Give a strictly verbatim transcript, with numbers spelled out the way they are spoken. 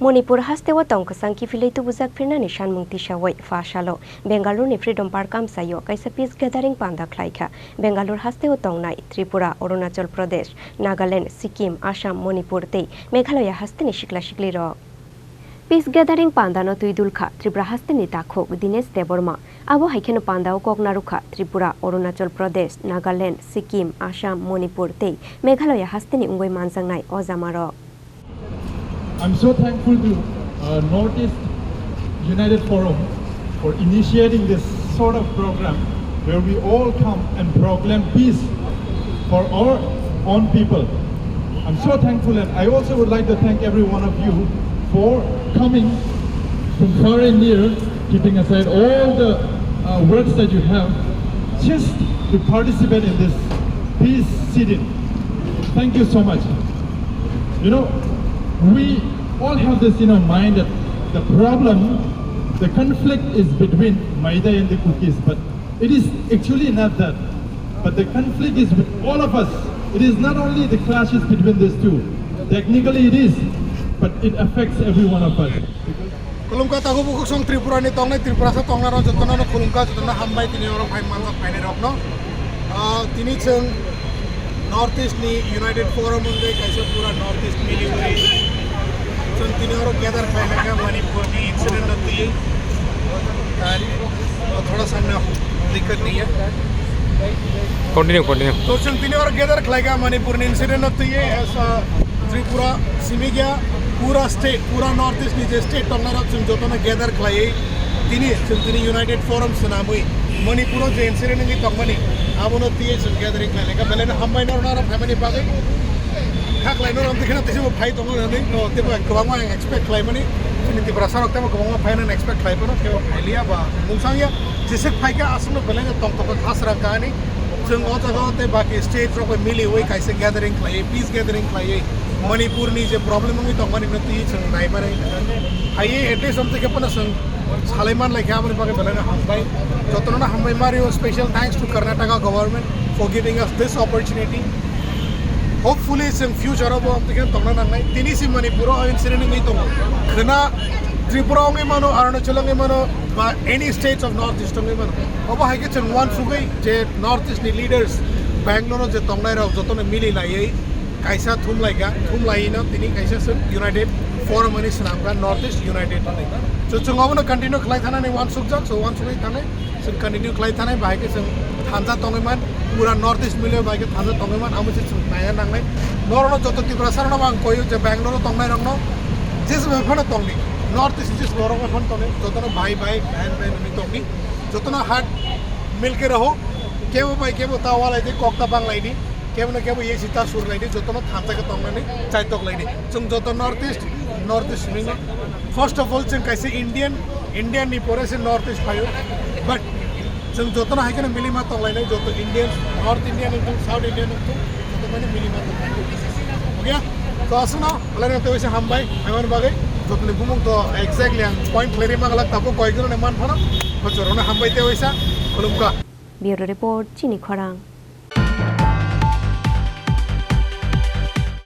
Manipur hasteo tong kwchang kiphilwi tubujak phirnani sanmung tisawi pha salo Bengaluru ni Freedom Park amchaio kaisa peace gathering panda khlaikha. Bengaluru hasteo tongnai Tripura, Arunachal Pradesh, Nagaland, Sikkim, Assam, Manipur tei Meghalaya hasteni sikla siklirok. Peace gathering pandano twi dulkha Tripura hasteni takhuk Dinesh Debbarma. Abo hai kheno pandao kok narwkha Tripura, Arunachal Pradesh, Nagaland, Sikkim, Assam, Manipur tei Meghalaya hasteni wngwi manjaknai o jamarok. I'm so thankful to uh, Northeast United Forum for initiating this sort of program where we all come and proclaim peace for our own people. I'm so thankful, and I also would like to thank every one of you for coming from far and near, keeping aside all the uh, works that you have, just to participate in this peace sit-in. Thank you so much. You know, we all have this in our mind that the problem, the conflict is between Meitei and the Kukis, but it is actually not that. But the conflict is with all of us. It is not only the clashes between these two. Technically it is, but it affects every one of us. Khulumkha takhuk bukhuk song Tripura ni tongnai, Tripura sa tongnai rok jotono no khulumkha, jotono hambai tini oro phai manjak phainai rok no. Ah, tini chwng North East ni United Forum wngwi kaisa pura North East miliwi. Chwng tini oro gather khlainai kha Manipur ni incident no twiwi. Thoda sa na dikkat nahi hai. Continue, continue. To chwng tini oro gather khlaikha Manipur ni incident no twiwi as a Tripura simi kya pura state, pura North East ni je state tongnai rok chwng jotono gather khlaiwi tini chwng tini United Forum swnamwi Manipur o je incident wngwi tongmani abono twiwi chwng gathering khlaikha. Belai no hambai norok norok phaimani bagwi. Khaklai norok twi kheno tei bo phai tongo hinwi no tei bo kwbangma ang expect khlaimani. Chini Tiprasa rok tei bo kwbangma phainani expect khlai phano tei bo phailiya ba mungsangya. Jeswk phaikha aswkno belai no tongthok kha srang kha ani. Chwng o jaga o tei baki state rok bai miliwi kaisa gathering khlaiwi, peace gathering khlaiwi Manipur ni je problem wngwi tongmani no twi chwng naimanai. Phaiwi at least amtwi khe phano chwng salai man lai kha, aboni bagwi belai no hambai. Jotono no hambai mario, special thanks to Karnataka government for giving us this opportunity. Hopefully chwng future o bo amtwi khe tongna nangnai. Tini si Manipur o incident wngwi tongo. Khwna Tripura wngwi mano, Arunachal wngwi mano, ba any states of North East wngwi mano. Obo hai khe chwng uansugwi je North East ni leaders Bangalore o je tongnai rok jotono mili laiwi kaisa thum lai kha, thum laiwi no tini kaisa chwng United Forum hwnwi swnam kha, North East United hwnwi. So chwng obono continue khlai thanani uansukjak, so uansugwi thanai chwng continue khlai thanai, bahai khe chwng thanja tongwi man, pura North East miliwi bahai khe thanja tongwi man, amo se chwng naina nangnai. Norokno joto Tiprasa rokno ang koyo je Bangalore o tongnai rokno jesa bai phano tongdi, North East jesa borok bai phano tongdi, jotono bhai bhai, behan behan hwnwi tongdi, jotono heart milke raho, kebo bai kebo ta walai di, kok ta banglai di. Kebono kebo yesi ta sur laidi, jotono thansa khe tongnani chaitok laidi. Chwng joto North East, North East simi no. First of all, chwng kaisa Indian, Indian ni pore se North East phaio. But chwng jotono hai kheno milima tong lainai, joto Indian, North Indian wngthung, South Indian wngthung, joto mani milima tong lainai. Okay? To aswkno, belai no tei waisa hambai, haimani bagwi, jotoni bumung to exactly ang point khlairwi manglak, tabuk koyekjone man phano, bochorno hambai tei waisa, khulumkha. Bureau Report, Chini Khorang.